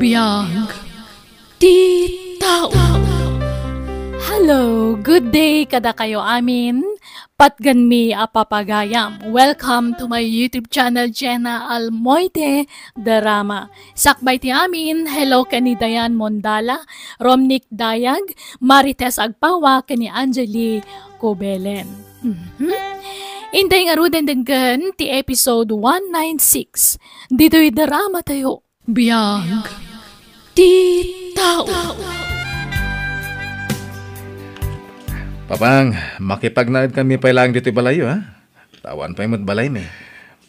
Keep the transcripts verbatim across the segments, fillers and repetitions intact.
Biag ti tao. Hello, good day kadakayo amin. Patganmi a papagayam. Welcome to my YouTube channel, Jenna Almoite Drama. Sakbay ti amin, hello ken ni Dayan Mondala, Romnick Dayag, Marites Agpawa, ken ni Angeli Cobelen. Mhm. Inday ngaruden denggen ti episode one nine six. Ditoy drama tayo. Biag ti tao. Papang, makipagnaed kami pay laeng ditoy balayyo, ha? Ta awan pay met balaymi.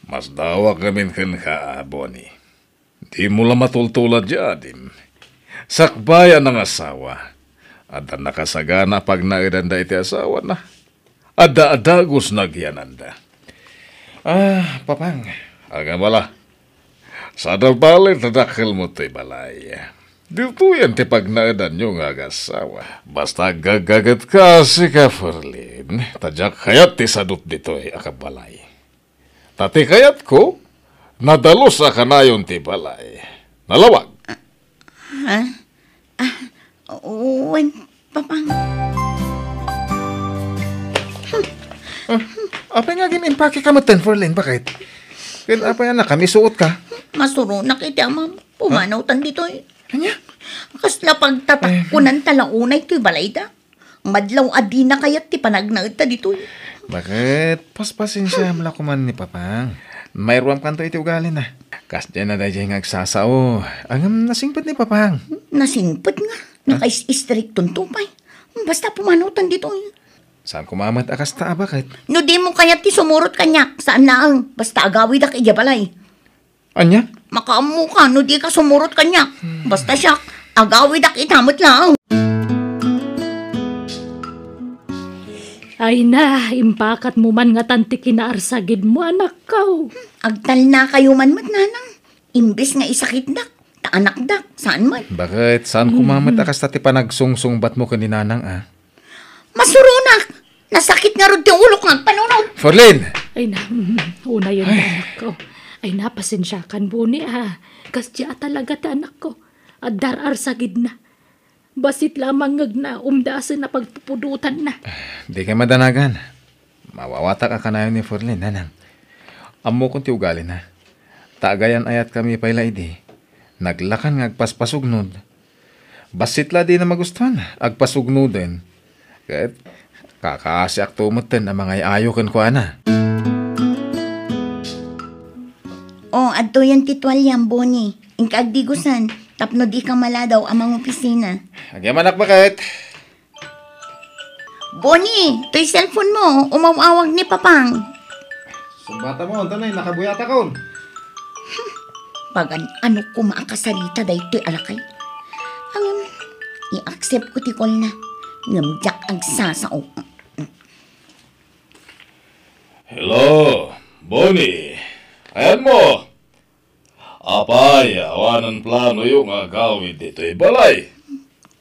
Masdawak ngamin kenka, Bonnie. Dimo la matultulad ti adim. Sakbay a nangasawa, adda nakasagana a pagnaedanda iti asawana. Adda a dagus nga agyananda. Ah, Papang, agama la. Sada bale ta dakkelmo ti balay. Ditoyen ti pagnaedanyo nga agasawa. Basta aggaggagetka, sika, Ferlin, ta diak kayat ti sadut ditoy a kabalay. Ta ti kayatko, nadalus a kanayon ti balay. Nalawag. Ha? Ah, wen, Papang. Ah, apay nga agin-impake ka metten, Ferlin? Bakit? Ken apay a nakamisuot ka? Masuronak iti amam. Pumanaw tan ditoy. Ania? Kasla pagtatakkunan ta la unay toy balayda. Madlaw a dina kayat ti panagnaedta ditoy. Bakit? Paspasensiam la koman ni Papang. Mairuamkanto iti ugalina. Kasdiay na daydiay nga agsasao. Ngem nasingpet ni Papang. Nasingpet nga. Nakais-istriktonto pay. Basta pumanaw tan ditoy. Saan koma met a kasta a bakit? No dimo kayat ti sumurot kaniak, saan laeng. Basta agawidak idiay balay. Ania? Makaammoka no dika sumurot kaniak. Basta siak, agawidak ita met laeng. Ay na, impakatmo man ngatan ti kinaarsagidmo, anakko. Agtalnakayo man met, nanang. Imbes nga isakitdak, ta anakdak, saan met. Bakit? Saan koma met a kasta ti panagsungsungbatmo ken ni nanang, a? Masuronak! Nasakit ngarud ti ulok nga agpanunot. Ferlin! Ay na, mm, unayen ta, anakko. Ay na, pasensiakan, Boni, a. Kasdiay a talaga ti anakko. Adda ar-arsagidna. Bassit la a mangngegna, umdasen a pagpupudotanna. Dikay madanagan. Mawawatak a kanayon ni Ferlin, nanang. Ammokon ti ugalina. Ta agayan-ayatkami pay la idi. Naglakan nga agpaspasugnod. Bassit la dina magustuhan, agpasugnoden. Ket kakaasiakto metten a mangay-ayo kenkuana. O, adtoyen ti tualiam, Boni. Inka agdigusan, tapno dika maladaw a mangopisina. Agyamanak, baket. Boni, toy cellphone mo, umaw-awag ni Papang. Sumbata mo, unta nay, nakabuyatakon. Pagan-ano koma a kasarita daytoy a lakay? Ngem, i-accept ko ti call na. Ngem diak agsasao. Hello, Boni. Ayanmo? Apay, awanan planoyo nga agawid ditoy balay?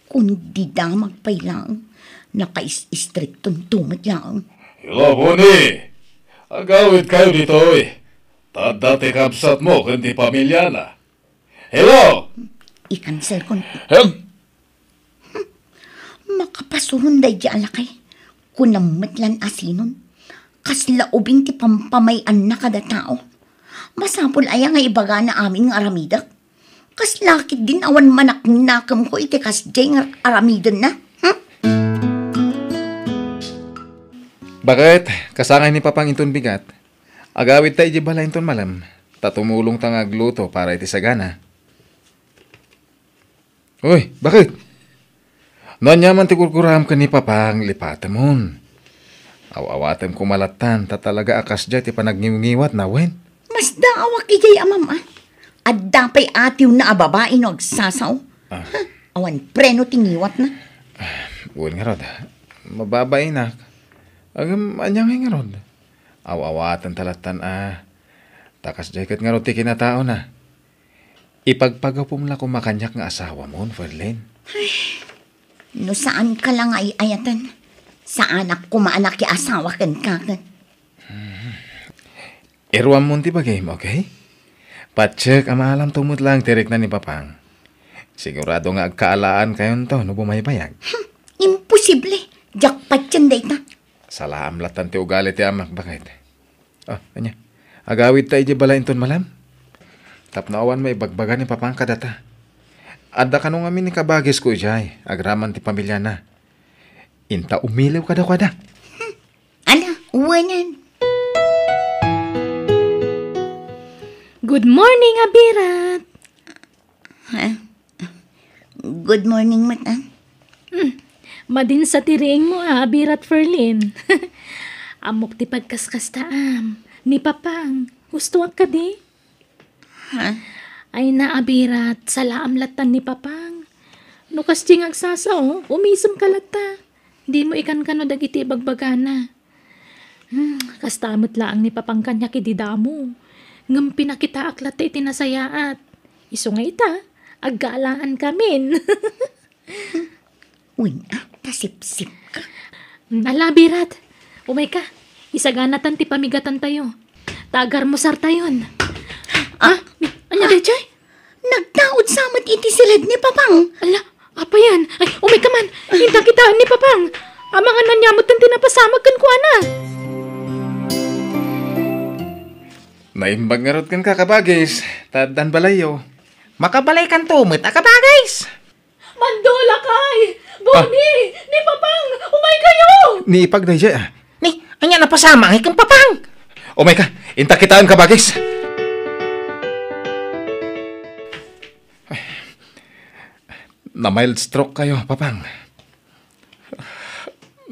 Kundi damag pay laeng, nakais-istriktonto met laeng. Hello, Boni! Agawidkayo ditoy. Ta adda ti kabsatmo ken ti pamiliana. Hello! I-cancel kon. Hem? Makapasuron daydi a lakay. Kunam met lan a sinon. Kasla ubing ti pampamay-anna kada tao. Masapul aya nga ibagana amin nga aramidek? Kasla ketdin awan manaknakemko iti kasdiay nga aramidenna? Hmm? Baket, kasangay ni Papang inton bigat. Agawidta idiay balay inton malem, ta tumulongta nga agluto para iti sagana. Uy, baket? No aniaman ti gurguraam ken ni Papang, lipatemon. Aw-awatem koma lattan, ta talaga a kasdiay ti panagniwngiwatna, wen? Masdaawak idiay amam, a. Adda pay atiwna a babai no agsasao. Ah. Ha, awan preno ti ngiwatna. Wen ngarud, mababainak. Ngem, ania ngay ngarud? Aw-awatenta lattan, a. Ta kasdiay ket ngarud ti kinataona. Ipagpagapom la koma kaniak nga asawamon, Ferlin. Ay, no saanka la nga ay-ayaten, saanak koma a nakiasawa kenka ket. Iruammon ti bagim, okay? Patiek a maalamto met laeng ti rikna ni Papang. Sigurado nga agkaalaankayon to no bumaybayag. Imposible. Diak patien dayta. Salaam latan ti ugali ti amak, baket. Oh, ania? Agawid ta idiay balay inton malam? Tapno awan maibagbaga ni Papang kadata. Adda kano ngamin ni kabagisko idiay, agraman ti pamiliana. Inta umiliw kadakuada. Ala, uwanan. Good morning, Abirat. Ha? Good morning met, ah. Hmm. Madinsa ti riingmo, ah, Abirat Ferlin. Ammok ti pagkaskastaam. Ni Papang, hustoak kadi? Ha? Ay na, Abirat, salaam lattan ni Papang. No kasdi nga agsasao, umisemka latta. Dimo ikankano dagiti ibagbagana. Hmm, kasta met laeng ni Papang kaniak idi damo. Ngem pinakitaak latta iti nasayaat. Isu nga ita, agkaalaankamin. Wen, ah, tasipsipka. Hmm, ala, Abirat. Umayka. Isaganatan ti pamigatantayo. Ta agarmusartayon. Ah? Ah, ania daytoy? Nagtaud sa met iti siled ni Papang. Ala, apayan? Ay, umayka man. Inta kitaen ni Papang. Amangan ania met ti napasamak kenkuana. Naimbag ngarud kenka, kabagis, ta addan balayyo. Makabalaykanto met a, kabagis. Mandolakay! Boni! Ah. Ni Papang! Umaykayo! Ni Ipag daydiay, ah. Ni, ania napasamak ken Papang? Umayka, inta kitaen, kabagis. Ay, na-mild stroke kayo, Papang.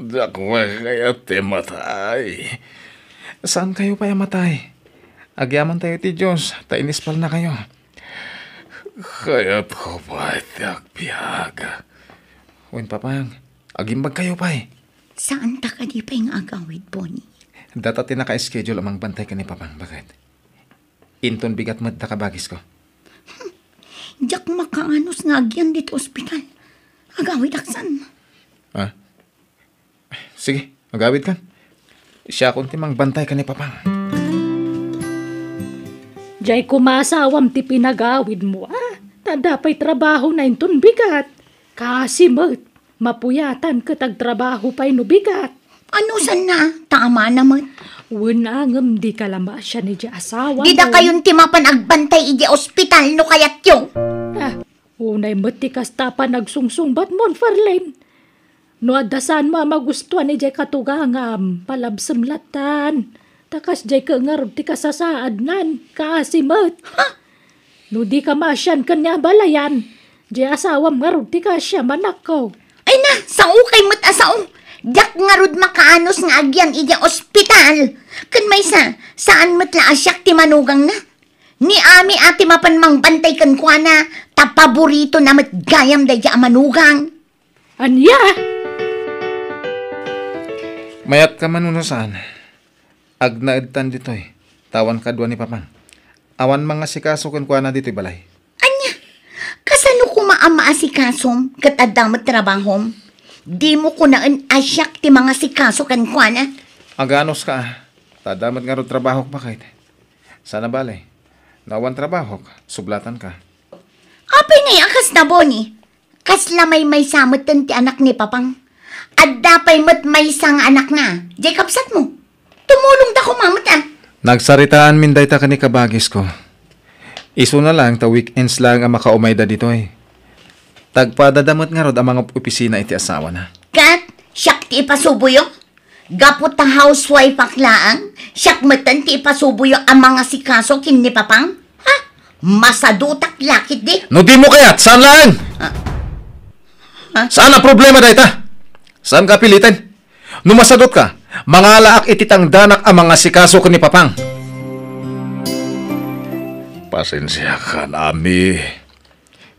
Dakkel kayat ti matay. Saan kayo pay a matay? Agyamantayo ti Dios, ta inispalna kayo. Kayatko pay ti agbiag. Wen, Papang, agimbag kayo pay. Saan ta kadi pay nga agawid, Boni? Data ti naka-schedule a mangbantay ken ni Papang, baket. Inton bigat met da, kabagisko. Diak makaanus nga agyan ditoy ospital. Agawidak san. Ah? Sige, agawidkan. Siakon ti mangbantay ken ni Papang. Diay koma asawam ti pinagawidmo, a? Ta adda pay trabahona inton bigat. Kaasi met, mapuyatan ket agtrabaho pay no bigat. Ano sanna? Ta amana met. Wen a, ngem dika la maasian idiay asawam. Dida kayon ti mapan agbantay idiay ospital no kayatyo. Ah, unay met ti kasta a panagsungsungbatmon, Ferlin. No adda saanmo a magustuan idiay katugangam, palabsem lattan. Ta kasdiay ket ngarud ti kasasaadnan, kaasi met. Ha? No dika maasian ken ni abalayan, diay asawam ngarud ti kaasiam, anakko. Ay na, saokay met a sao. Diak ngarud makaanus nga agyan idiay ospital. Ken maysa, saan met la a siak ti manugangna. Ni Ami a ti mapan mangbantay kenkuana, ta paboritona met gayam daydiay a manugang. Ania? Mayat ka man wenno saan? Agnaedtan ditoy, ta awan kadua ni Papang. Awan mangasikaso kenkuana ditoy balay. Ania? Kasano koma a maasikasom ket adda met trabahom? Dimo kunaen a siak ti mangasikaso kenkuana? Aganos ka, a. Ta adda met ngarud trabahok, baket. Sana bale, no awan trabahok, sublatan ka. Apay ngay a kasta, Boni? Kasla maymaysa metten ti anak ni Papang. Adda pay met maysa nga anakna. Diay kabsatmo. Tumulongda koma met, a. Nagsaritaanmin dayta ken ni kabagisko. Isuna laeng ta weekends laeng a makaumayda ditoy. Ta agpadada met ngarud a mangop-opisina iti asawana. Ket siak ti ipasuboyo? Gapu ta housewife ak laeng, siak metten ti ipasuboyo a mangasikaso ken ni Papang? Ha? Masadutak la ketdi? No dimo kayat, saan laeng? Ah. Ha? Saan a problema dayta? Saan ka piliten? No masadut ka, mangalaak iti tangdanak a mangasikaso ken ni Papang. Pasensiakan, Ami.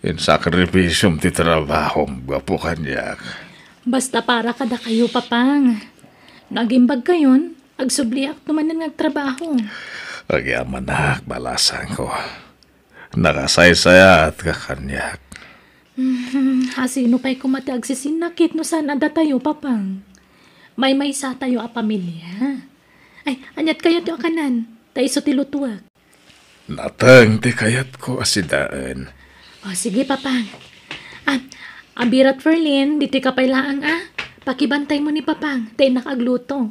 Insakripisiom ti trabahom gapu kaniak. Basta para kadakayo, Papang. No agimbagkayon, agsubliakto manen nga agtrabaho. Agyamanak, balasangko. Nakasaysayaatka kaniak. Hmm, asino pay koma ti agsisinnakit no saan a datayo, Papang? Maymaysatayo a pamilia. Ay, aniat kayo ti akanan? Ta isu ti lutuak. Nateng ti kayatko a sidaen. O, sige, Papang. Ah, abirat, Ferlin, ditoy ka pay laeng, ah. Pakibantaymo ni Papang, ta innak agluto.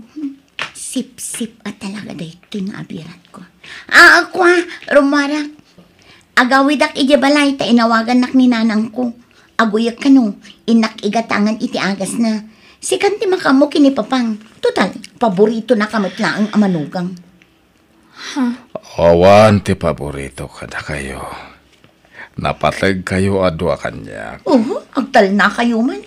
Sipsip a talaga daytoy nga abiratko. Ah, kua, rummuarak. Agawidak idiay balay ta inawagannak ni nanangko. Aguyek kano, innak igatangan iti agasna. Sikan ti makaammo ken ni Papang. Total, paboritona ka met laeng a manugang. Ha? Awan ti paborito kadakayo. Napategkayo a dua kaniak. Oho, agtalnakayo man.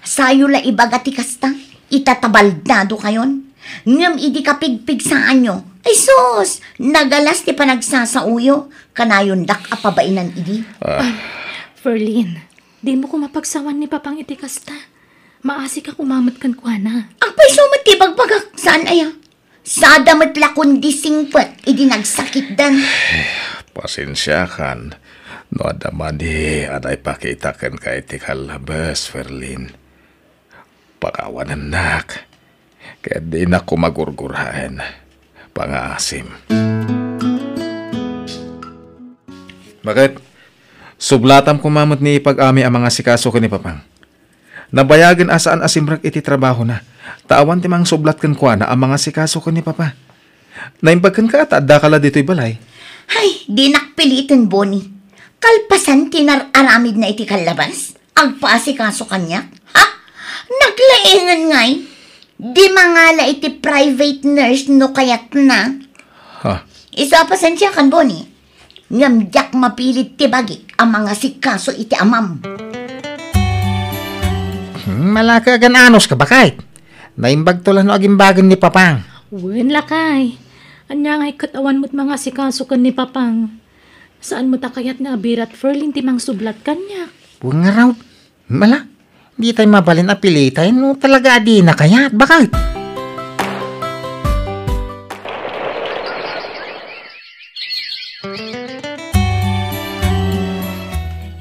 Sayo la ibaga ti kasta, ita ta baldadokayon. Ngem idi kapigpigsaanyo, ay sus, nagalas ti panagsasaoyo, kanayondak a pabainan idi. Ah. Ferlin, dimo koma pagsawan ni Papang iti kasta. Maasika koma met kenkuana. Agpayso met ti bagbagak, saan aya? Sada met la kundi singpet idi nagsakitdan. Pasensiakan no adda madi a naipakita kenka iti kallabes, Ferlin. Pakawanennak, ket dinak koma gurguraen. Pangaasim. Baket? Sublatam koma met ni ipag-ami a mangasikaso ken ni Papang. Nabayagen a saan a simrek iti trabahona, ta awan ti mangsublat kenkuana a mangasikaso ken ni Papa. Naimbag kenka ta addaka la ditoy balay. Ay, dinak piliten, Boni. Kalpasan ti nar-aramidna iti kallabas, agpaasikaso kaniak. Ha? Naglaengen ngay? Di mangala iti private nurse no kayatna. Ha? Isu a pasensiakan, Boni. Ngem diak mapilit ti bagik a mangasikaso iti amam. Hmm, malaka agan-anos ka, baket? Naimbagto la no agimbagen ni Papang. Wen, lakay. Ania ngay ket awan met mangasikaso ken ni Papang? Saan met a kayat nga abirat, Ferlin, ti mangsublat kaniak? Wen ngarud. Mala, ditay mabalin a piliten no talaga a dina kayat. Baket?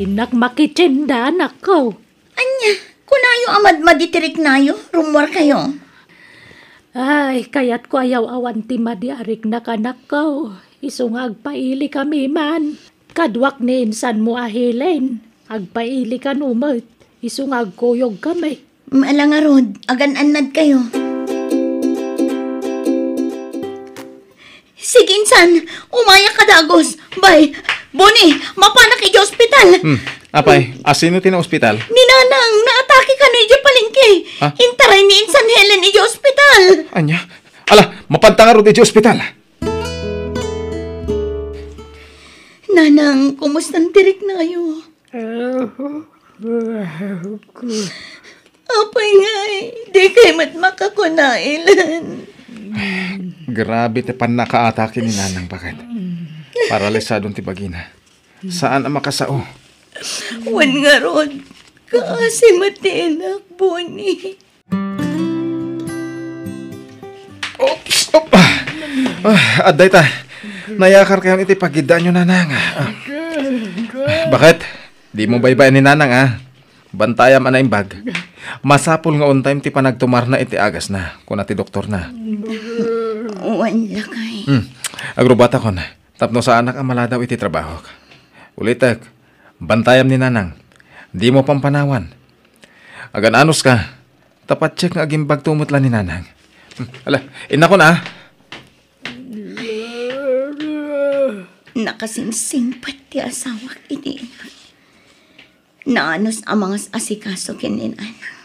Innak makitienda, anakko. Ania, kunayo a madmadi ti riknayo, rummuarkayo. Ay, kayatko a yaw-awan ti madi a riknak, anakko. Isu nga agpailikami man. Kaduak ni insanmo a Helen, agpaili kano met, isu nga agkuyogkami. Ala ngarud, agan-annadkayo. Sige, insan, umayak ka dagus. Bay, Boni, mapanak idiay ospital. Hmm. Apay, asino ti naospital? Ni Nanang, naatake kano idiay palengke. Ha? Intaray ni Insan Helen idiay ospital. Ania? Ala, mapanka ngarud idiay ospital. Nanang, kumusta ti riknayo? Apay ngay, dikay met makakuna, Helen. Grabe ti pannakaatake ni Nanang, baket. Paralisadon ti bagina. Saan a makasao. Wen ngarud, kaasi met ti inak, Boni. Oops! Op! Ah, adda ita. Nayakarkayon iti pagiddaanyo, Nanang. Ah. Baket? Dimo baybay-an ni Nanang, a. Bantayam a naimbag. Masapul nga on time ti panagtumarna iti agasna, kuna ti doktorna. Wen, lakay. Hmm. Agrubatakon. Tapno saanak a maladaw iti trabahok. Ulitek, bantayam ni Nanang. Dimo pampanawan. Agan-anos ka, ta patiek nga agimbagto met la ni Nanang. Hmm, ala, innakon a. Nakasingsingpet ti asawak iti inak. Naanus a mangas-asikaso ken ni Nanang.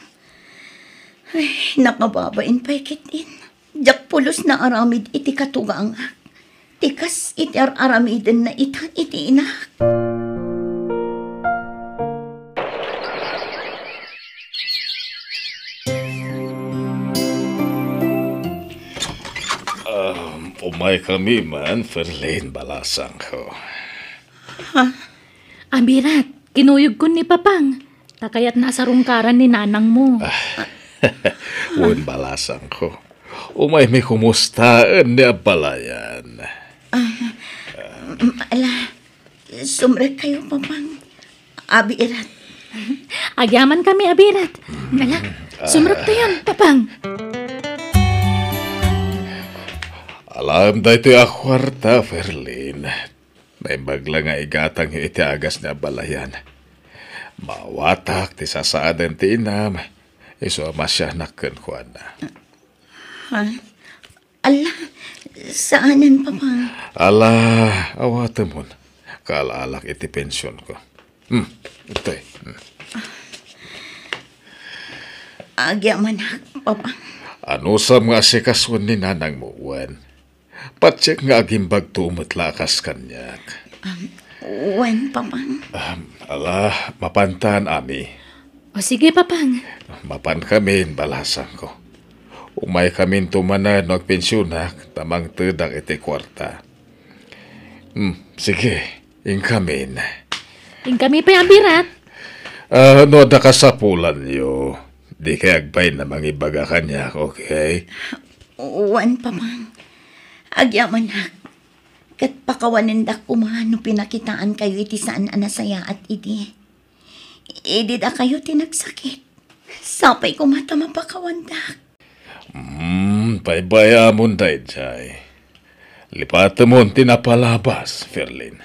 Ay, nakababain pay ket in. Diak pulos naaramid iti katugangak. Ti kas iti ar-aramidenna ita iti inak. Um, umaykami man, Ferlin, balasangko. Ha? Abirat, kinuyogkon ni Papang. Ta kayatna a sarungkaran ni nanangmo. Wen, balasangko. Umaymi kumustaen ni abalayan. Ah, mm, ala, sumrekkayo, Papang. Abirat. Agyamankami, Abirat. Ala, sumrektayon, Papang. Alaem daytoy a kuarta, Ferlin. Naimbag la nga igatangyo iti agas ni abalayan. Maawatak ti sasaaden ti inam, isu a masianak kenkuana. Ha? Ala, saanen, Papa. Ala, awatemon. Kaal-alak iti pensionko. Hmm, itoy. Hmm. Agyamanak, Papa. Anusam nga asikasoen ni nanangmo, wen? Patiek nga agimbagto met la a kas kaniak. Um, wen, Papa. Um, ala, mapantan, Ami. O sige, Papang. Mapankamin, balasangko. Umaykaminto manen no agpensionak, ta mangtedak iti kuarta. Hmm, sige, inkamin. Inkami pay a birat. Ah, no adda kasapulanyo, dikay agbain a mangibaga kaniak, okay? Wen, Papang. Agyamanak. Ket pakawanendak koma no pinakitaankayo iti saan a nasayaat idi. Idi dakayo ti nagsakit, sapay koma ta mapakawandak. Hmm, baybay-amon daydiay. Lipatemon ti napalabas, Ferlin.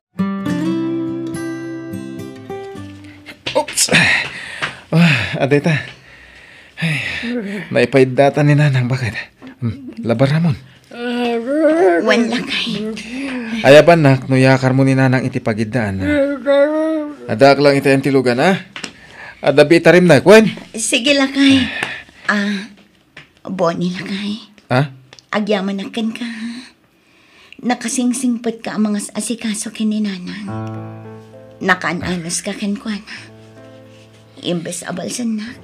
Oops! Ah, adda ita. Ay, naipaiddaatan ni Nanang, baket? Hmm, labaramon. Wen, lakay. Ayabannak no yakarmo ni Nanang iti pagiddaan, ha? Addaak lang iti antilugan, ha? Adda bitarimnak, wen? Sige, lakay. Ah, Boni, lakay. Ha? Agyamanak kenka, ha? Nakasingsingpetka a mangas-asikaso ken ni Nanang. Nakaan-anuska kenkuana. Imbes a balsennak,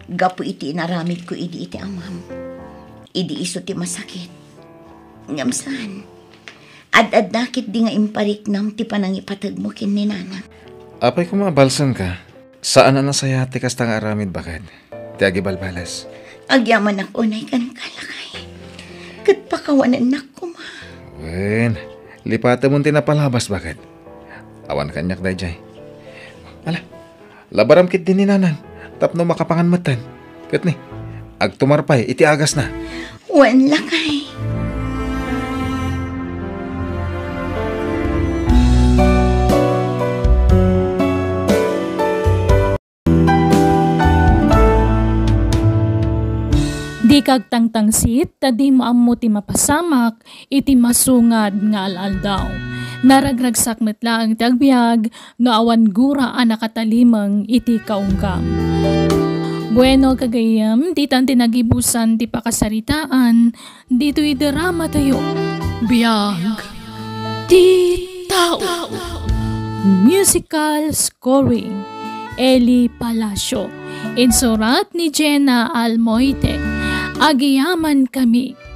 gapu iti inaramidko idi iti amam. Idi isu ti masakit. Ngem saan. Ad-adda ketdi nga impariknam ti panangipategmo ken ni Nanang. Apay koma a balsenka? Saan a nasayaat ti kasta nga aramid, baket? Ti agibalbalas. Agyamanak unay kenka, lakay. Ket pakawanennak koma. Wen, lipatemon ti napalabas, baket? Awan kaniak daydiay. Ala, labaram ketdi ni Nanang tapno makapangan metten. Ket ni, agtumar pay iti agasna. Wen, lakay. Dika agtangtangsit ta dimo ammo ti mapasamak iti masungad nga al-aldaw. Naragragsak met laeng ti agbiag no awan gura a nakatalimeng iti kaunggam. Bueno, gagayyem, ditan ti nagibusan ti pakasaritaan ditoy dramatayo. Biag ti tao. Musical scoring, Eli Palacio. Insurat ni Jenna Almoite. Agyamankami.